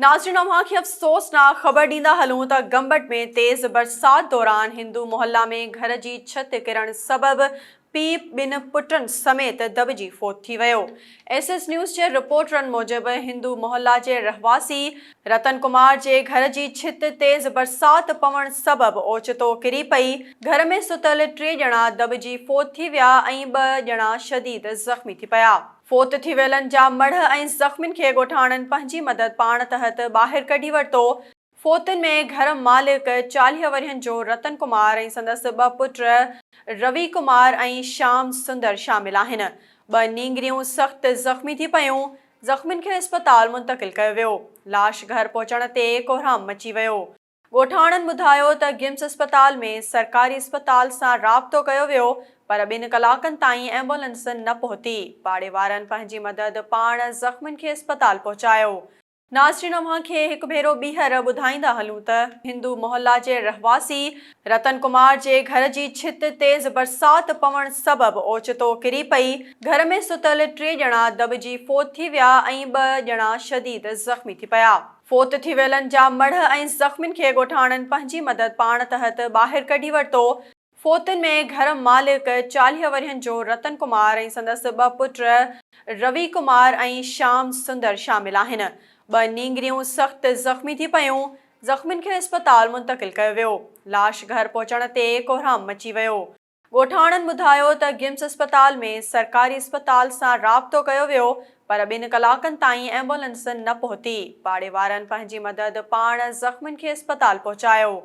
ناظرين اوهان کي افسوسناڪ خبر ڏيندا هلون ته گمبٽ ۾ تيز برسات دوران هندو محلا ۾ گهر جي ڇت ڪرڻ سبب پيء ٻن پٽن سميت دٻجي فوت ٿي ويو. ايس ايس نيوز جي رپورٽرن موجب هندو محلا جي رهواسي رتن ڪمار جي گهر جي ڇت تيز برسات پوڻ سبب اوچتو ڪري پئي، گهر ۾ ستل ٽي ڄڻا دٻجي فوت ٿي ويا ۽ ٻه ڄڻا شديد زخمي ٿي پيا. فوت ٿي ويلن جا مڙهه ۽ زخمين کي ڳوٺاڻن پنهنجي مدد پاڻ تحت ٻاهر ڪڍي ورتو. فوتين ۾ گهر مالڪ 40 ورهين جو رتن ڪمار ۽ سندس ٻه پٽ روي ڪمار ۽ شام سندر شامل آهن. ٻه نينگريون سخت زخمي ٿي پيون، زخمين کي اسپتال منتقل ڪيو ويو. لاش گهر پهچڻ تي ڪهرام مچي ويو. ڳوٺاڻن ٻڌايو ته گمس اسپتال ۾ سرڪاري اسپتال سان رابطو ڪيو ويو پر ٻن ڪلاڪن تائين ايمبولنس نه پهتي، پاڙي وارن پنهنجي مدد پاڻ زخمين کي اسپتال پهچايو. ناظرين اوهان کي هڪ ڀيرو ٻيهر ٻڌائيندا هلون ته هندو محلا جي رهواسي رتن ڪمار جي گهر جي ڇت تيز برسات پوڻ سبب اوچتو ڪري پئي، گهر ۾ ستل ٽي ڄڻا دٻجي فوت ٿي ويا ۽ ٻه ڄڻا شديد زخمي ٿي پيا. فوت ٿي ويلن جا مڙهه ۽ زخمين کي ڳوٺاڻن پنهنجي مدد پاڻ تحت ٻاهر ڪڍي ورتو. فوتين ۾ گهر مالڪ 40 ورهين جو رتن ڪمار ۽ سندس ٻه پٽ روي ڪمار ۽ شام سندر شامل آهن. ٻه نينگريون سخت زخمي ٿي پيون، زخمين کي اسپتال منتقل ڪيو ويو. لاش گهر پهچڻ تي ڪهرام مچي ويو. ڳوٺاڻن ٻڌايو ته گمس اسپتال ۾ سرڪاري اسپتال سان رابطو ڪيو ويو پر ٻن ڪلاڪن تائين ايمبولنس نه پهتي، پاڙي وارن پنهنجي مدد پاڻ زخمين کي اسپتال پهچايو.